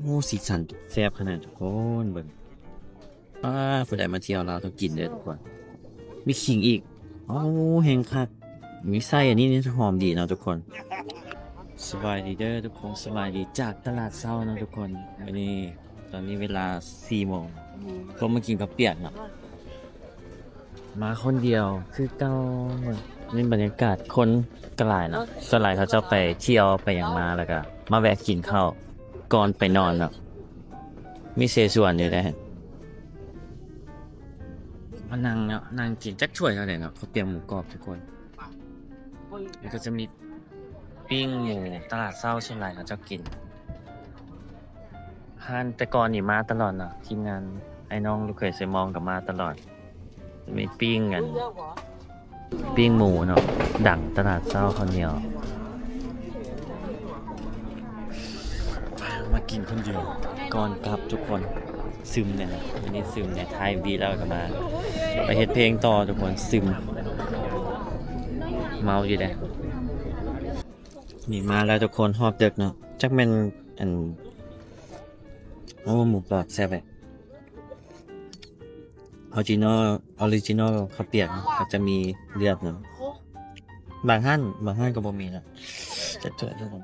ໂອ້ ສີສັນແຊບຂະໜາດທຸກຄົນ ເບິ່ງ. ອ້າ ຜູ້ໃດມາທ່ຽວລາວຕ້ອງກິນເດີທຸກຄົນ. ມີຂີງອີກ. ໂອ້ ແຮງຄັກ. ມີໄສ້ອັນນີ້ ຫອມດີເນາະທຸກຄົນ. ສະບາຍດີເດີທຸກຄົນ ສະບາຍດີຈາກຕະຫຼາດເຊົ້າເນາະທຸກຄົນ. ມື້ນີ້ ຕອນນີ້ເວລາສີ່ໂມງ ກໍມາກິນເຂົ້າປຽກເນາະ. ມາຄົນດຽວຄືເກົ່າ. ນີ້ບັນຍາກາດຄົນກໍຫຼາຍເນາະ. ສ່ວນຫຼາຍເຂົາເຈົ້າໄປທ່ຽວໄປຫຍັງມາ ແລ້ວກໍມາແວະກິນເຂົ້າກ່ອນໄປນອນເນາະ. ມີເສສວນຢູ່ເດ້. ມານັ່ງເນາະ ນັ່ງກິນຈັກຖ້ວຍເທົ່າໃດເນາະ. ເຂົ້າປຽກໝູກອບທຸກຄົນ. ແລ້ວກໍຈະມີ ປີ້ງໝູ ຕະຫຼາດເຊົ້າສ່ວນຫຼາຍເຂົາເຈົ້າກິນ. ຮ້ານແຕ່ກ່ອນນີ້ມາຕະຫຼອດເນາະ ທີມງານອ້າຍນ້ອງລູກເຂີຍເຊຍມອງກໍມາຕະຫຼອດ. ຈະມີປີ້ງອັນ ປີ້ງໝູເນາະ ດັງຕະຫຼາດເຊົ້າເຂົ້າໜຽວ. ມາກິນຄົນດຽວກ່ອນກັບທຸກຄົນ. ຊຶມແດ່ເນາະ ມື້ນີ້ຊຶມແດ່ ຖ່າຍເອັມວີແລ້ວກໍມາ ໄປເຮັດເພງຕໍ່ທຸກຄົນ. ຊຶມ ເມົາຢູ່ເດ້ ນີ້ມາແລ້ວທຸກຄົນ. ຮອບເດິກເນາະ ຈັກແມ່ນອັນ ໂອ້ ໝູກອບແຊບແທ້. ອໍຣິຈິນອລ ອໍຣິຈິນອລເຂົ້າປຽກເນາະ ກໍຈະມີເລືອດເນາະ. ບາງຮ້ານ ບາງຮ້ານກໍບໍ່ມີເນາະ. ຈັກຖ້ວຍທຸກຄົນ.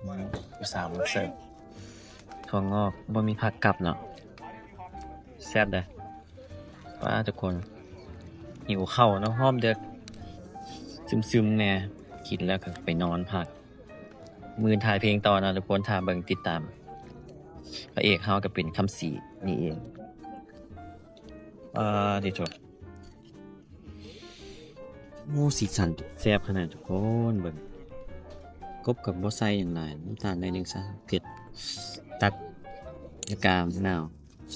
ອືມ ຜູ້ສາວມາເສີບ ຖົ່ວງອກ ບໍ່ມີຜັກກັບເນາະ. ແຊບເດີ້. ປ້າ ທຸກຄົນ ຫິວເຂົ້າເນາະ ຮອບເດິກ ຊຶມໆແດ່ ກິນແລ້ວກໍໄປນອນພັກ. ມື້ອື່ນຖ່າຍເພງຕໍ່ເນາະທຸກຄົນ ຖ້າເບິ່ງຕິດຕາມ. ພະເອກເຮົາກໍເປັນຄຳສີນີ້ເອງ. ອາ ດີໂທ. ໂອ້ ສີສັນແຊບຂະໜາດທຸກຄົນ ເບິ່ງ. ກົບກໍບໍ່ໃສ່ຫຍັງຫຼາຍ ນ້ຳຕານໜ້ອຍໜຶ່ງຊະ ເຜັດ ຕັດ ແລ້ວກະມະນາວ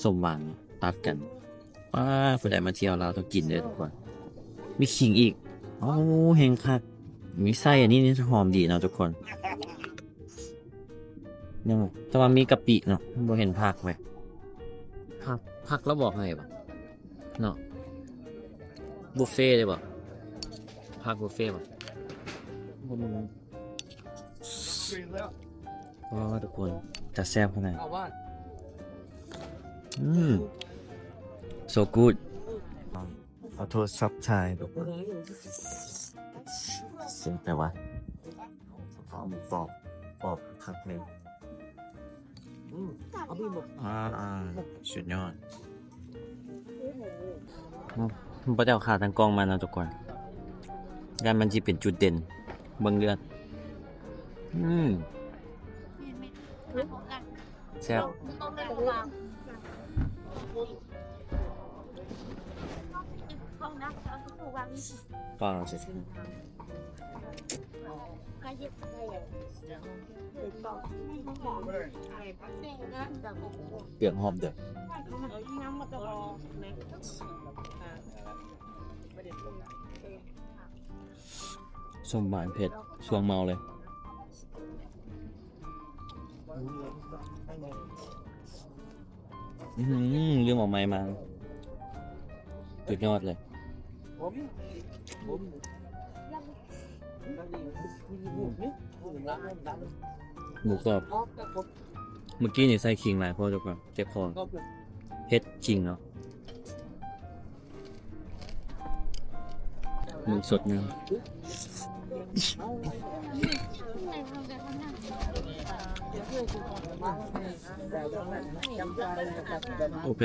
ສົ້ມຫວານຕັດກັນ. ປ້າ ຜູ້ໃດມາທ່ຽວລາວຕ້ອງກິນເດີທຸກຄົນ. ມີຂີງອີກ. ໂອ້ ແຮງຄັກ. ມີໄສ້ອັນນີ້ ຫອມດີເນາະທຸກຄົນ. ຍັງ ແຕ່ວ່າມີກະປິເນາະ ບໍ່ເຫັນຜັກເວີຍ. ຜັກ ຜັກລາວບອກໃຫ້ບໍ່ເນາະ. ບຸບເຟເດ້ບໍ່? ຜັກບຸບເຟບໍ່? ບໍ່ມີ. ວ້າວ ທຸກຄົນ ຕາແຊບຂະໜາດ. ອືມ so good. ເອົາໂທລະສັບຖ່າຍທຸກຄົນ. ເສັງແຕ່ວ່າ ປອບ ປອບຄັກເລີຍ. ອືມ ອາ ສຸດຍອດ. ອືມ ບໍ່ໄດ້ເອົາຂາຕັ້ງກ້ອງມາເນາະທຸກຄົນ ຢ້ານມັນຊິເປັນຈຸດເດັ່ນ. ເບິ່ງເລືອດ. ອືມ ແຊບ. ປາເສັດ ປຽກຫອມເດີ້. ສົ້ມຫວານເຜັດ ຊ່ວງເມົາເລີຍ. ອືມ ລືມເອົາໄມມາ ສຸດຍອດເລີຍ. ໝູກອບ ມື້ກີ້ນີ້ໃສ່ຂີງຫຼາຍໂພດ ທຸກຄົນ ເຈັບຄໍ. ເຜັດຈິງເນາະ. ມັນສົດງາມ. ໂອເຄ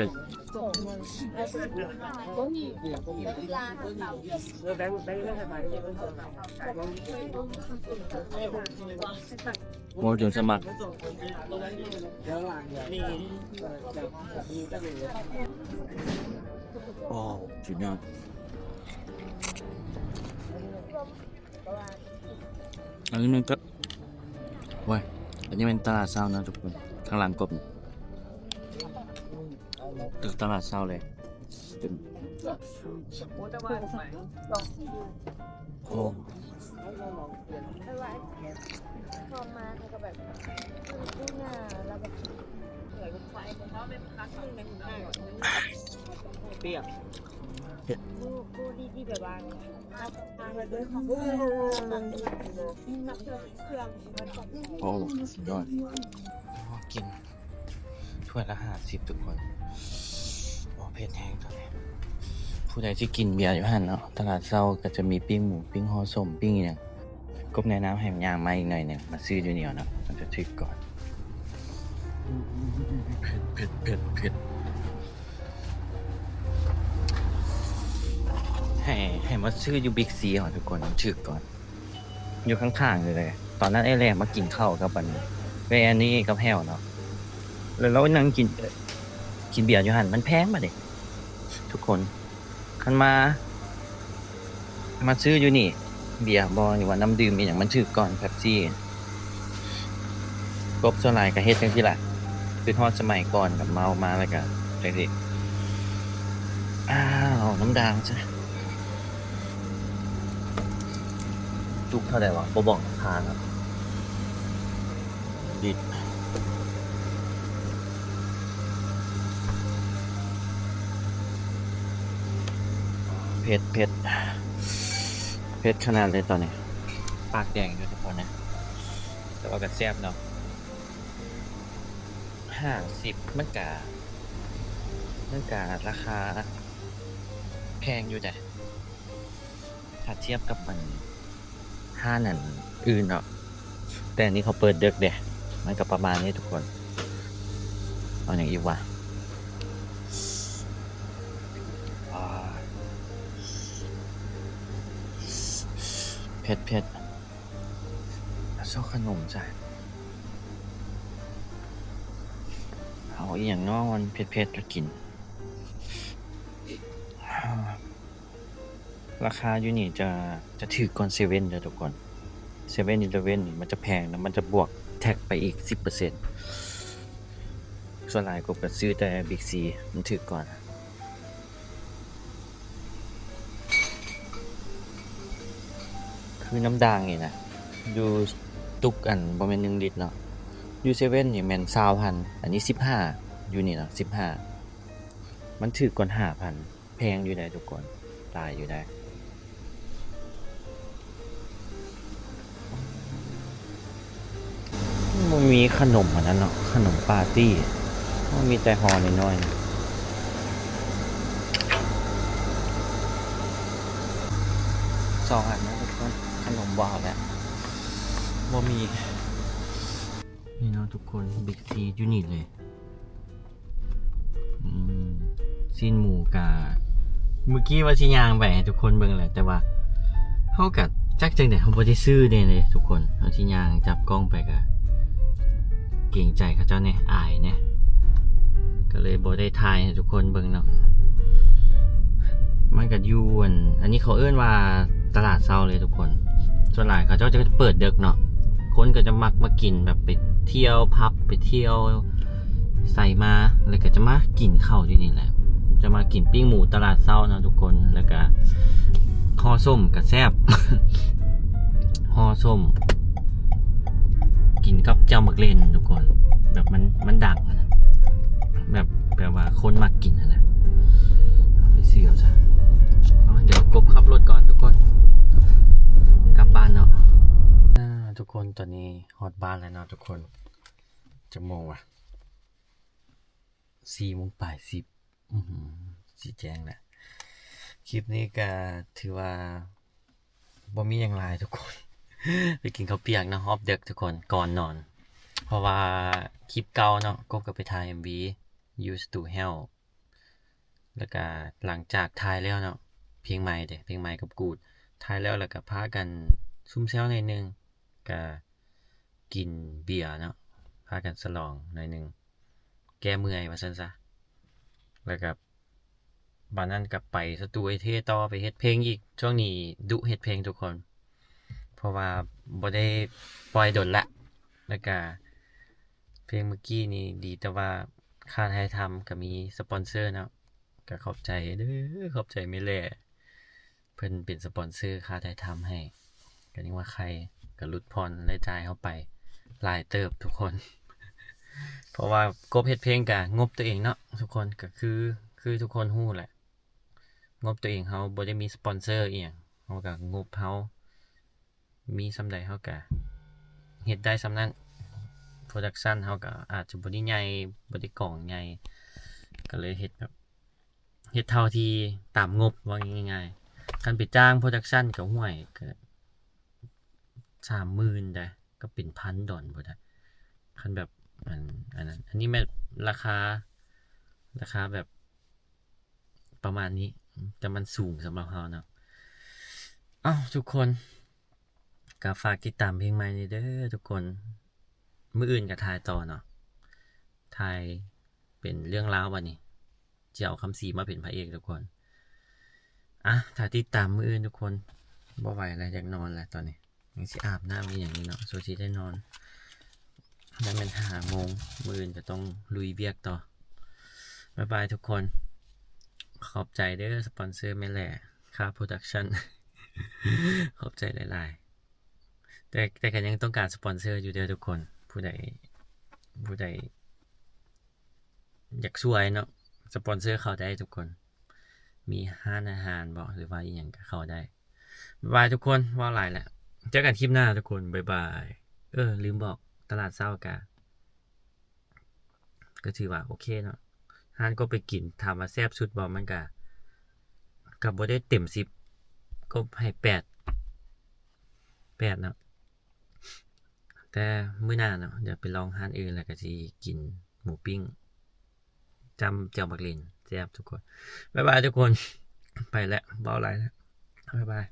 ໂອ້ ຈົນສະໝັກ. ໂອ້ ສຸດຍອດ. ອັນນີ້ແມ່ນຕະ ໂອ້ຍ ອັນນີ້ແມ່ນຕະຫຼາດເຊົ້ານະທຸກຄົນ ທາງຫຼັງກົບ ຕຶກຕະຫຼາດເຊົ້າເລີຍ. ໂອ້ ປຽກ. ໂອ້ ສຸດຍອດ ກິນຖ້ວຍລະຫ້າສິບທຸກຄົນ. ໂອ້ ເຜັດແຮງຕອນນີ້. ຜູ້ໃດຊິກິນເບຍຢູ່ຫັ້ນເນາະ ຕະຫຼາດເຊົ້າກໍຈະມີປີ້ງໝູ ປີ້ງຫໍ່ສົ້ມ ປີ້ງອີ່ຫຍັງ. ກົບແນະນຳໃຫ້ຍ່າງມາອີກໜ້ອຍໜຶ່ງ ມາຊື້ຢູ່ນີ້ເນາະ ມັນຈະຖືກກ່ອນ. ເຜັດ ເຜັດ ເຜັດ ເຜັດ. ໃຫ້ ໃຫ້ມາຊື້ຢູ່ບິກຊີເນາະທຸກຄົນ ມັນຖືກກ່ອນ. ຢູ່ຂ້າງໆນີ້ເລີຍ. ຕອນນັ້ນອ້າຍແລມາກິນເຂົ້າກັບອັນ ເອື້ອຍແອນນີກັບແຫ້ວເນາະ ແລ້ວລາວນັ່ງກິນ ກິນເບຍຢູ່ຫັ້ນ ມັນແພງບາດນີ້ທຸກຄົນ. ຄັນມາ ມາຊື້ຢູ່ນີ້ ເບຍບໍ່ ຫຼືວ່ານ້ຳດື່ມອີ່ຫຍັງມັນຖືກກ່ອນ ເປັບຊີ. ກົບສ່ວນຫຼາຍກໍເຮັດຈັ່ງຊີ້ລະ ຄືຮອດສະໄໝກ່ອນກໍເມົາມາ ແລ້ວກໍຈັ່ງຊີ້. ອ້າວ ເອົານ້ຳດ່າງຊະ. ຕຸກເທົ່າໃດວະ ບໍ່ບອກລາຄາເນາະ. ດິດ ເຜັດ ເຜັດ ເຜັດຂະໜາດເລີຍຕອນນີ້ ປາກແດງຢູ່ທຸກຄົນນະ ແຕ່ວ່າກໍແຊບເນາະ. ຫ້າສິບ ມັນກະ ມັນກະລາຄາແພງຢູ່ໃດ໋ ຖ້າທຽບກັບອັນຮ້ານອັນອື່ນເນາະ ແຕ່ອັນນີ້ເຂົາເປີດເດິກເດ້ ມັນກໍປະມານນີ້ທຸກຄົນ. ເອົາຫຍັງອີກວະ ອາ ເຜັດ ເຜັດ. ຊອກຂະໜົມຈ້ະ ເອົາອີ່ຫຍັງເນາະ ມັນເຜັດໆ ກໍກິນ. ລາຄາຢູ່ນີ້ຈະ ຈະຖືກກ່ອນເຊເວັ່ນເດີທຸກຄົນ. ເຊເວັ່ນອີເລເວັ່ນນີ້ມັນຈະແພງ ແລ້ວມັນຈະບວກແທັກໄປອີກສິບເປີເຊັນ. ສ່ວນຫຼາຍກົບກໍຊື້ແຕ່ບິກຊີ ມັນຖືກກ່ອນ. ຄືນ້ຳດ່າງນີ້ນະ ຢູ່ຕຸກອັນ ບໍ່ແມ່ນໜຶ່ງລິດເນາະ ຢູ່ເຊເວັ່ນນີ້ແມ່ນຊາວພັນ ອັນນີ້ສິບຫ້າ ຢູ່ນີ້ເນາະ ສິບຫ້າ ມັນຖືກກ່ອນຫ້າພັນ. ແພງຢູ່ໃດ໋ທຸກຄົນ ຫຼາຍຢູ່ໃດ໋. ບໍ່ມີຂະໜົມອັນນັ້ນເນາະ ຂະໜົມປາຕີ້ ມີແຕ່ຫໍ່ນ້ອຍໆ ສອງອັນນະທຸກຄົນ ຂະໜົມບໍ່ເອົາແລ້ວ ບໍ່ມີ. ນີ້ເນາະທຸກຄົນ ບິກຊີຢູ່ນີ້ເລີຍ. ອືມ ຊີ້ນໝູກະ ມື້ກີ້ວ່າຊິຍ່າງໄປໃຫ້ທຸກຄົນເບິ່ງແຫຼະ ແຕ່ວ່າເຮົາກະຈັກຈັ່ງໃດ ເຮົາບໍ່ໄດ້ຊື້ແນ່ເດ້ທຸກຄົນ. ເຮົາຊິຍ່າງຈັບກ້ອງໄປກະເກງໃຈເຂົາເຈົ້າແນ່ ອາຍແນ່ ກໍເລີຍບໍ່ໄດ້ຖ່າຍໃຫ້ທຸກຄົນເບິ່ງເນາະ. ມັນກະຢູ່ອັນ ອັນນີ້ເຂົາເອີ້ນວ່າຕະຫຼາດເຊົ້າເລີຍທຸກຄົນ. ສ່ວນຫຼາຍເຂົາເຈົ້າຈະເປີດເດິກເນາະ ຄົນກໍຈະມັກມາກິນ ແບບໄປທ່ຽວຜັບ ໄປທ່ຽວໃສມາ ແລ້ວກໍຈະມາກິນເຂົ້າຢູ່ນີ້ແຫຼະ ຈະມາກິນປີ້ງໝູຕະຫຼາດເຊົ້າເນາະທຸກຄົນ. ແລ້ວກໍຫໍ່ສົ້ມກໍແຊບ ຫໍ່ສົ້ມກິນກັບແຈ່ວໝາກເລັ່ນທຸກຄົນ ແບບມັນ ມັນດັງຫັ້ນນະ ແບບ ແບບວ່າຄົນມັກກິນຫັ້ນນະ. ໄປຊື້ເອົາຊະ ເອົາ ດຽວກົບຂັບລົດກ່ອນທຸກຄົນ ກັບບ້ານເນາະ. ອ່າ ທຸກຄົນ ຕອນນີ້ຮອດບ້ານແລ້ວເນາະທຸກຄົນ. ຈັກໂມງວະ? ສີ່ໂມງປາຍສິບ ອື ຊິແຈ້ງແລ້ວ. ຄລິບນີ້ກະຖືວ່າບໍ່ມີຫຍັງຫຼາຍທຸກຄົນ ໄປກິນເຂົ້າປຽກເນາະ ຮອບເດິກທຸກຄົນ ກ່ອນນອນ ເພາະວ່າຄລິບເກົ່າເນາະ ກົບກໍໄປຖ່າຍເອັມວີ Used to Hell ແລ້ວກະຫຼັງຈາກຖ່າຍແລ້ວເນາະ ເພງໃໝ່ເດ້ ເພງໃໝ່ກັບກູດ ຖ່າຍແລ້ວ ແລ້ວກະພາກັນຊຸມແຊວໜ້ອຍໜຶ່ງ ກະກິນເບຍເນາະ ພາກັນສະຫຼອງໜ້ອຍໜຶ່ງ ແກ້ເມື່ອຍວ່າຊັ້ນຊະ. ແລ້ວກະບາດນັ້ນກະໄປສະຕູໄອເທຕໍ່ ໄປເຮັດເພງອີກ. ຊ່ວງນີ້ດຸເຮັດເພງທຸກຄົນ ເພາະວ່າບໍ່ໄດ້ປ່ອຍດົນລະ. ແລ້ວກະເພງມື້ກີ້ນີ້ດີແຕ່ວ່າຄ່າຖ່າຍທຳກະມີສະປອນເຊີເນາະ ກະຂອບໃຈເດີ ຂອບໃຈແມ່ແຫຼ້ ເພິ່ນເປັນສະປອນເຊີຄ່າຖ່າຍທຳໃຫ້ ກໍຍັງວ່າໄຄ ກໍຫຼຸດຜ່ອນລາຍຈ່າຍເຮົາໄປຫຼາຍເຕີບທຸກຄົນ. ເພາະວ່າກົບເຮັດເພງກະງົບຕົວເອງເນາະທຸກຄົນ ກໍຄື ຄືທຸກຄົນຮູ້ແຫຼະ ງົບຕົວເອງ ເຮົາບໍ່ໄດ້ມີສະປອນເຊີອີ່ຫຍັງ ເຮົາກໍງົບເຮົາມີສ່ຳໃດເຮົາກໍເຮັດໄດ້ສ່ຳນັ້ນ ໂປຣດັກຊັນເຮົາກໍອາດຈະບໍ່ໄດ້ໃຫຍ່ ບໍ່ໄດ້ກອງໃຫຍ່ ກໍເລີຍເຮັດແບບ ເຮັດເທົ່າທີ່ຕາມງົບ ເວົ້າງ່າຍໆ ຄັນໄປຈ້າງໂປຣດັກຊັນກໍ ຫ້ວຍ ກໍສາມໝື່ນໄດ໋ ກໍເປັນພັນດອນພຸ້ນນະ ຄັນແບບ ອັນ ອັນນັ້ນ ອັນນີ້ແມ່ນລາຄາ ລາຄາແບບປະມານນີ້ ແຕ່ມັນສູງສຳລັບເຮົາເນາະ. ເອົ້າ ທຸກຄົນ ກໍຝາກຕິດຕາມເພງໃໝ່ນີ້ເດີທຸກຄົນ ມື້ອື່ນກໍຖ່າຍຕໍ່ເນາະ ຖ່າຍເປັນເລື່ອງລາວບັດນີ້ ຊິເອົາຄຳສີມາເປັນພະເອກທຸກຄົນ. ອ່ະ ຖ້າຕິດຕາມມື້ອື່ນທຸກຄົນ ບໍ່ໄຫວແລ້ວ ຢາກນອນແລ້ວຕອນນີ້ ຍັງຊິອາບນ້ຳອີ່ຫຍັງຢູ່ເນາະ ສ່ວນຊິໄດ້ນອນ ໄດ້ແມ່ນຫ້າໂມງ ມື້ອື່ນກໍຕ້ອງລຸຍວຽກຕໍ່. ບາຍບາຍທຸກຄົນ ຂອບໃຈເດີ ສະປອນເຊີແມ່ແຫຼ້ ຄ່າໂປຣດັກຊັນ ຂອບໃຈຫຼາຍໆ ແຕ່ ແຕ່ກໍຍັງຕ້ອງການສະປອນເຊີຢູ່ເດີທຸກຄົນ ຜູ້ໃດ ຜູ້ໃດ ຢາກຊ່ວຍເນາະ ສະປອນເຊີເຂົ້າໄດ້ທຸກຄົນ ມີຮ້ານອາຫານບໍ ຫຼືວ່າອີ່ຫຍັງກໍເຂົ້າໄດ້. ບາຍບາຍທຸກຄົນ ເວົ້າຫຼາຍແລ້ວ ເຈີກັນຄລິບໜ້າທຸກຄົນ ບາຍບາຍ. ເອີ ລືມບອກ ຕະຫຼາດເຊົ້າກະ ກໍຖືວ່າໂອເຄເນາະ ຮ້ານກໍໄປກິນ ຖາມວ່າແຊບສຸດບໍ່ ມັນກະ ກໍບໍ່ໄດ້ເຕັມສິບ ກໍໃຫ້ແປດ ແປດເນາະ. ແຕ່ມື້ໜ້າເນາະ ດຽວໄປລອງຮ້ານອື່ນ ແລ້ວກໍຊິກິນໝູປີ້ງຈ້ຳແຈ່ວໝາກເລັ່ນ ແຊບທຸກຄົນ. ບາຍບາຍທຸກຄົນ ໄປແລ້ວ ເວົ້າຫຼາຍແລ້ວ ບາຍບາຍ.